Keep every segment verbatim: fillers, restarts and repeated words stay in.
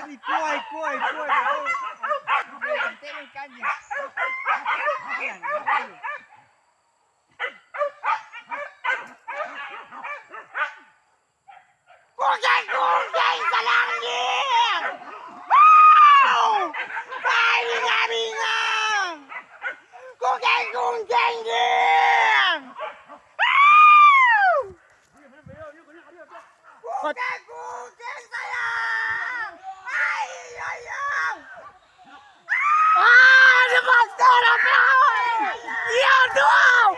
Kuai, kuai, kuai. Kucing-kucing salanggir! Wow! Hai, ringang-ringang! Kucing-kucing, jing! Wow! Kucing-kucing sayang! Hai, sayang! Ah, ada motor apa? Iya, tuh.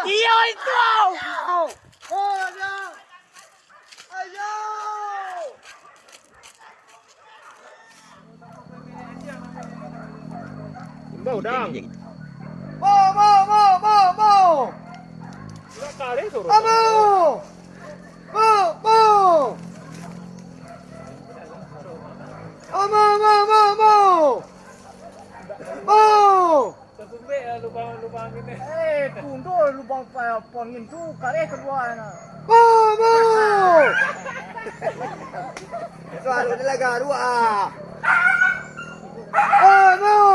Iya, itu. Imbau, Dang. Bo, bo, bo, bo, bo. Sudah kali tu. Amo. Bo, bo. Amo, amo, amo, amo. Bo. Tersumbek lah lubang-lubang ini. Eh, tunduk lubang pa-, pangin tu, kareh kalua nah. Bo, bo. Suara dia lah garuak ah. Bo, bo.